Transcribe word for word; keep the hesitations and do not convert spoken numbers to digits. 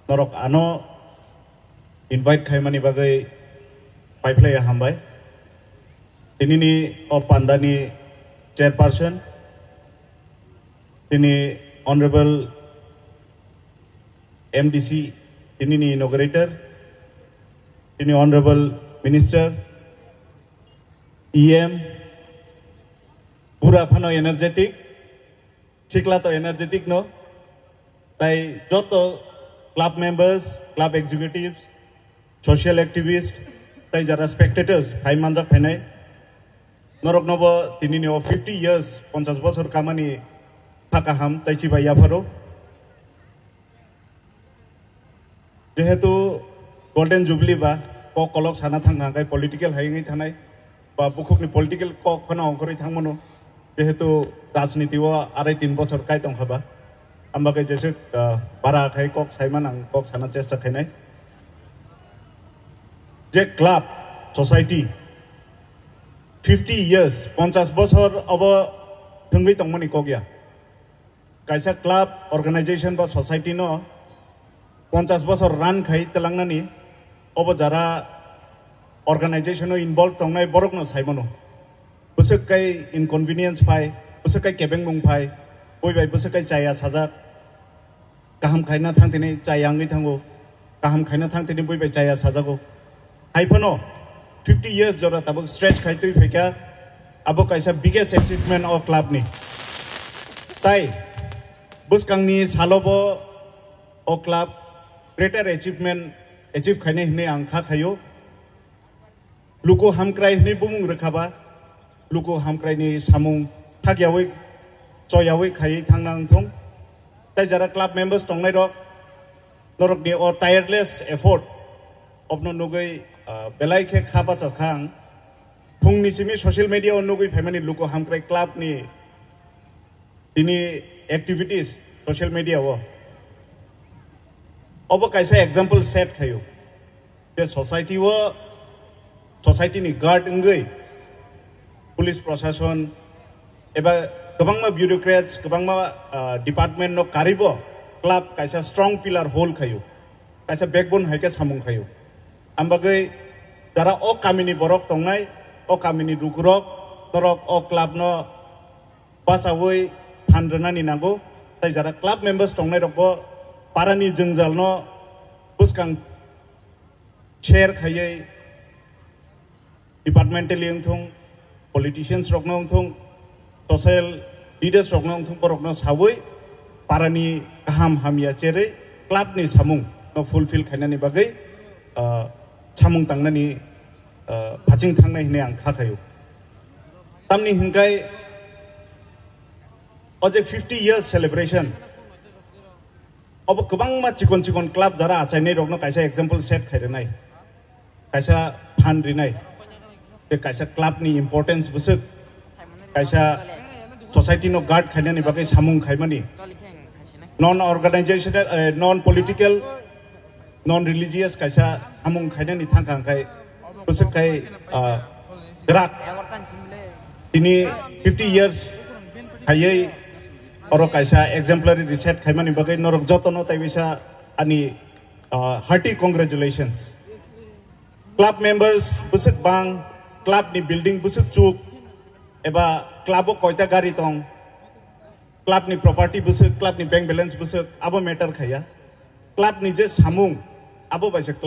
Norok ano invite khaimani bagwi paiphlaiya hambai. Tinini o pandani chairperson, tini Honorable M D C, tinini inaugurator, tini Honorable Minister, E M, bura phano energetic, sikla to energetic no, tai joto club members, club executives, social activist, tai jara spectators phai manjak phainai. Norok nobo tinini o fifty years, ponchas bosor kamani kha kaham tai chibai yapharo. Jehetu Golden Jubilee ba kok kolok sana thang hangkai political hai wngwi thanai ba bukhukni political kok phano ongkhorwi thangmano. Jehetu rajniti o arai tin bosor kai tong haba. Ambagwi jesuk, ah, bara khai kok saiman ang kok sana chesta khainai. Je club, society, fifty years, ponchas bosor obo thwngwi tongmani kok ya. Kaisa club, organization ba society no ponchas bosor run khai telangnani, obo jara organization o involve tongnai borok no saimano. Bwswk kai inconvenience phai, bwswk kai kebengmung phai, boi bai bwswk kai chaya sajak, kaham khaina thang tini chaya wngwi thango, kaham khaina thang tini boi bai chaya sajago. Hai phano fifty years jora tabuk stretch khai twi phaikha, abo kaisa biggest achievement o club ni. Tai bwskangni salo bo o club greater achievement achieve khainai hinwi ang kha khaio. Luku hamkrai hinwi bumung rwkha ba, luku hamkrai ni samung thakyawi choyawi khaiwi thangna wngthung. Tai jara club members tongnai rok, norokni o tireless effort obno nugwi, ah, belai khe kha bacha kha ang. Phungni simi social media o nugwi phaimani luku hamkrai club ni tini activities social media o. Obo kaisa example set khayo. Je society o, society ni guard wngwi police proshashon eba kwbangma bureaucrats, kwbangma, ah, department no karibo club kaisa strong pillar hold khayo, kaisa backbone hai khe samung khayo. Ambagwi jara o kamini borok tongnai, o kamini lukurok, norok o club no bachawi phan rwnani nango, tai jara club members tongnai rokbo parani jwngjal no bwskang share khaiwi departmentally wngthung, politicians rokno wngthung, social leaders rokno wngthung, borokno sawi parani kaham hamya cherwi club ni samung no fulfill khainani bagwi, ah, samung tangnani, ah, phaching thangnai hinwi ang kha khaio. Tamni hinkai o je fifty years celebration, obo kwbangma chikon chikon club jara achainai rokno kaisa example set khai rwnai, kaisa phan rinai, tei kaisa club ni importance bwswk, kaisa society no guard khainani bagwi samung khaimani, non organizational, eh, non political, non religious kaisa samung khainani thangkha hwnkhe bwswk khai, ah, grak tini fifty years khaiwi oro kaisa exemplary reset khaimani bagwi norok jotono taiwisa ani, ah, hearty congratulations. Club members bwswk bang, club ni building bwswk chuk, eba club o koita gari tong, club ni property bwswk, club ni bank balance bwswk, abo matter khaya. Club ni je samung, abo bai se